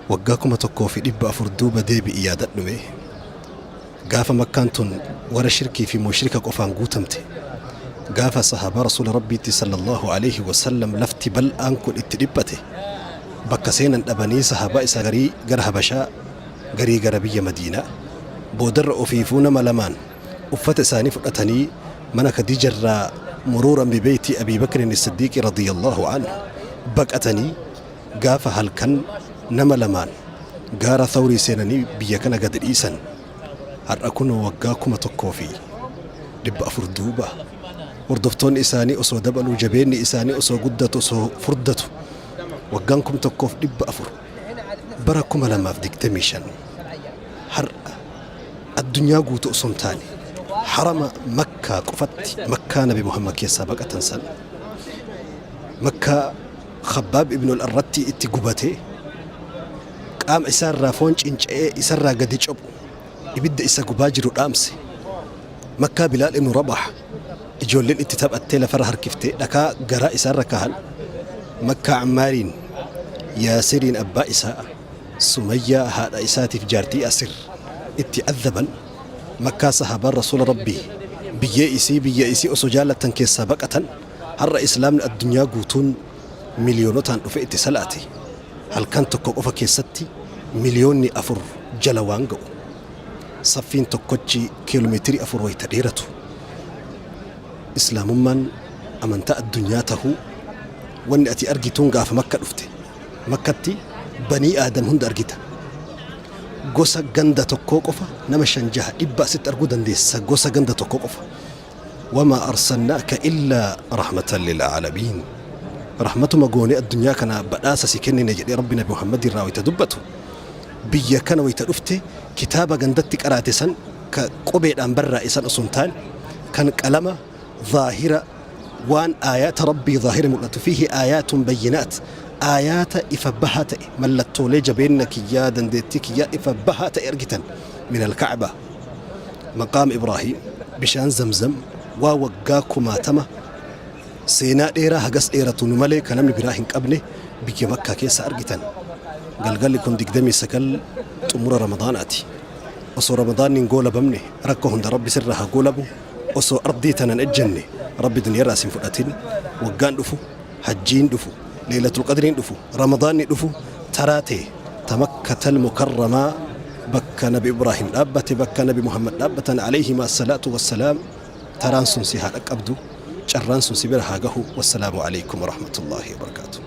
Waggaa 1400 duuba deebi'i yaadadhu mee. Gaafa Makkaan tun warra shirkii fi mushrika qofaan guutamte, gaafa sahaabaa Rasuula Rabbiitti sallallaahu aleyhi wa sallam lafti bal'aan kun itti dhiphate, bakka seenan dhabanii sahaabaa isaa garii gara Habashaa, garii gara biyya Madiinaa, boodarra ofiifuu nama lamaan uffata isaanii fudhatanii mana Khadiijarraa muruuran bi beeyti Abii Bakrin Issiddiiqi radiyallaahu anhu baqatanii gaafa halkan nama lamaan gaara Thawrii seenanii biyya kana gad dhiisan. Har'a kunoo waggaa 1400 duuba hordoftoonni isaanii osoo dabaluu, jabeenni isaanii osoo guddatu, osoo furdatu, waggaan 1400 bara 2025 har'a addunyaa guutuu osoo hin taane harama Makkaa qofatti, Makkaa Nabi Muhammad keessaa baqatan san, Makkaa Khabbaab ibn al-Arratti itti gubatee qaama isaarraa foon cinca'ee isarraa gadi cophu ibidda isa gubaa jiru dhaamse. Makkaa Bilaal ibn Rabaah ijoolleen itti taphattee lafarra harkiftee dhakaa garaa isaarra kaahan. Makkaa Ammaariin, Yaasiriin abbaa isaa, Sumayyaa haadha isaatiif jaartii Yaasir itti azzaban. Makkaa sahaabaan Rasuula Rabbii biyyee isii biyya isii osoo jaallattan keessaa baqatan. Har'a Islaamni addunyaa guutuun miliyoonotaan dhufee itti salaate. Halkan tokko qofa keessatti miliyoonni 4 jala waan ga'u. Saffiin tokkochi kiilomeetirii 4 wayita dheeratu. Islaamummaan amantaa addunyaa tahuu wanni ati argituun gaafa Makka dhufte. Makkatti banii Aadam hunda argita. Gosa ganda tokkoo qofa nama shan jaha dhibba asitti arguu dandeessa gosa ganda tokkoo qofa. Wamaa arsalnaaka illaa rahmatan lil'aalamiin. Rahmatuma goonee addunyaa kana badhaasa si kennine jedhee Rabbi Nabi Muhammad irraa wayita dubbatu, biyya kana wayita dhufte kitaaba gandatti qaraate san ka qubeedhaan barraa'e san osoo hin taane kan qalama zaahira waan aayaata Rabbii zaahira mul'atu, fiihi aayaatun bayyinaat, aayaata ifa bahaa ta'e, mallattoolee jabeenna kiyyaa, dandeettii kiyyaa ifa bahaa ta'e argitan, min al-ka'ba, Maqaam Ibraahiim, bishaan Zamzam, waa waggaa kumaatama seenaa dheeraa hagas dheeratu nu malee ka namni biraa hin qabne biyya Makkaa keessa argitan. Galgalli kun 29 xumura Ramadaanaati. Osoo Ramadaanni hin goolabamne rakkoo hunda Rabbi sirraa haa goolabu. Osoo ardii tana hin ejjenne Rabbi duniyarraa sin fudhatin. Waggaan dhufu, hajjiin dhufu, Leeylatul Qadriin dhufu, Ramadaanni dhufu taraa tee ta Makkatal Mukarramaa bakka Nabi Ibraahim dhaabbate, bakka Nabi Muhammad dhaabbatan aleyhimaa salaatu wassalaam taraan sun si haa dhaqqabdu, carraan sun si bira haa gahu. Wassalaamu aleykum warahmatullaahi wabarakaatuh.